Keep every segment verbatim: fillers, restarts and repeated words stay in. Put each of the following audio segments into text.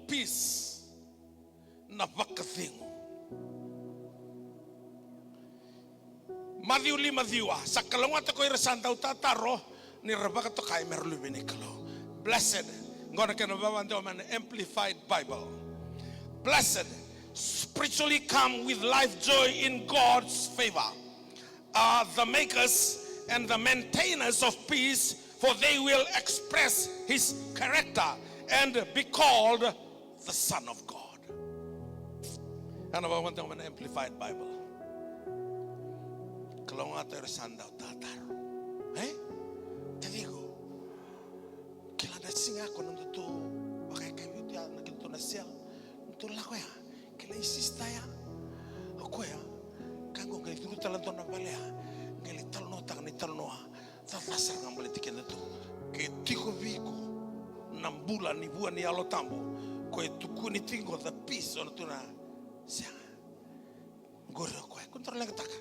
Peace, na vakacegu. Maciu lima ciwa, sa kalougata ko ira sa dau tataro, ni ra vakatokai me ra luve ni Kalou. Blessed, qo na kena vakadewa mai na Amplified Bible. Blessed, spiritually calm with life joy in God's favor, are the makers and the maintainers of peace, for they will express his character and be called the Son of God. Ena vakadewa mai na Amplified Bible. Kalougata ira sa dau tataro. E? Taciqu. Kila na siga ko na nodatou vakayakavi oti ya na keitou na cell. Nodatou lako ya. Kila i sista ya. O koya. Ka qo qai curu tale dua na vale ya. Qai lai talanoataka na italanoa. Caca sara ga baleti kedatou. Ke tiko vei iko na bula ni vua ni Yalo Tabu, ko e tukuni tiko the peace o na tu na sega. Qori o koya, ko daru leqataka.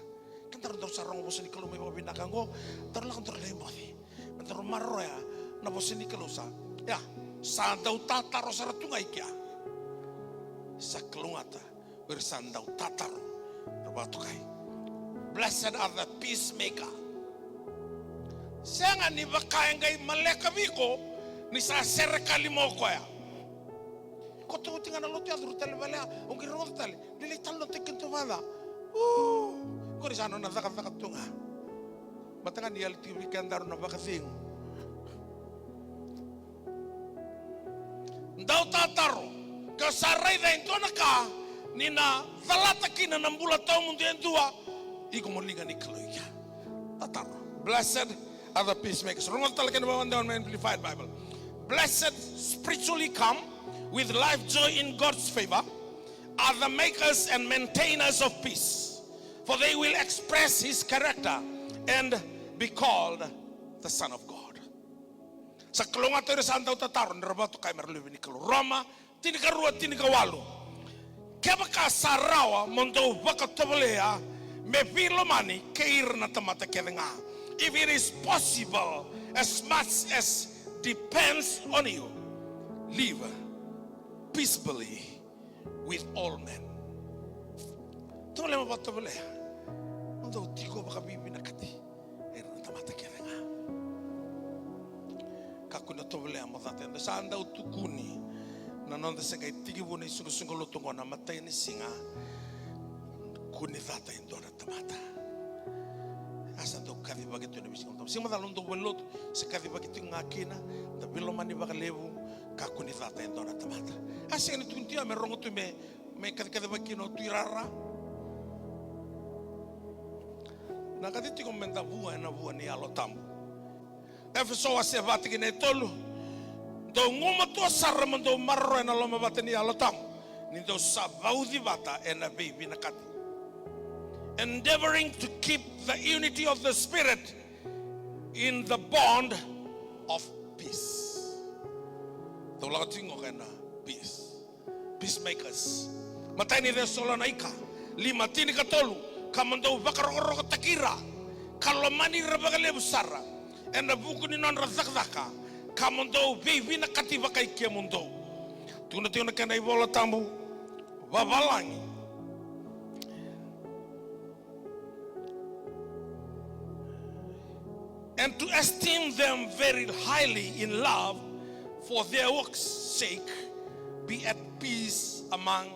Ke daru, daru sa rogo vosa ni Kalou mai vakavinaka qo, daru lako daru lai moce. Me daru maroroya na vosa ni Kalou sa. Ia, sa dau tataro sara tu ga i kea. Sa kalougata o ira sa dau tataro, ra vakatokai. Blessed are the peacemaker. Sega ni vaka e qai maleka vei iko ni sa serekali mai o koya. Ko tu oti ga na lotu ya, curu tale vale ya, o qai rogoca tale. Ni lai talanoataki kina tu vaka. Qori sa nona cakacaka tu ga. Mata ga ni yali tiko vei kedaru na vakacegu. Dau tataro, ke o sa raica e dua na ka ni na calata kina na bula tawamudu e dua, iko mo liga ni Kalou i kea. Tataro. Blessed are the peacemakers. Rogoca tale kena vakadewa mai na Amplified Bible. Blessed, spiritually calm, with life joy in God's favor, are the makers and maintainers of peace, for they will express his character and be called the Son of God. Sa kalougata o ira sa dau tataro ni ra vakatokai me ra luve ni Kalou. Roma tinikarua, tinikawalu. Kevaka sa rawa mo dou vakatovolea me veilomani kei ira na tamata kece ga. If it is possible, as much as depends on you, live peaceably with all men. Tovolea mo vakatovolea mo dou tiko vakaveivinakati. Era na tamata kece ga. Kakua ni tovolea mo cata e dua. Sa dau tukuni na noda se qai tekivu na isuqasuqa lotu oqo na matai ni siga. Kua ni cata e dua na tamata. A sa dau kacivaki tu na veisiga. Siga macala na dau vale lotu, se kacivaki tiko ga kina, da veilomani vakalevu, kakua ni cata e dua na tamata. A sega ni tukuni tiko me rogo tu me me kacikacivaki kina o tuirara. Na kaci tiko me da vua ena vua ni Yalo Tabu. Efeso wase va tikina e tolu. Dou gumatua sara mo dou maroroya na lomavata ni Yalo Tabu, ni dou sa vauci vata ena veivinakati. Endeavoring to keep the unity of the Spirit in the bond of peace. Dou lako tiko ga ena peace. Peacemakers. Matai ni Cesalonaika lima tinikatolu, ka mo dou vakarokorokotaki ira, ka lomani ira vakalevu sara, ena vuku ni nodra cakacaka, ka mo dou veivinakati vakai kemudou. Tukuna tiko na kena iVola Tabu vavalagi. And to esteem them very highly in love for their work's sake, be at peace among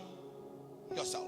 yourselves.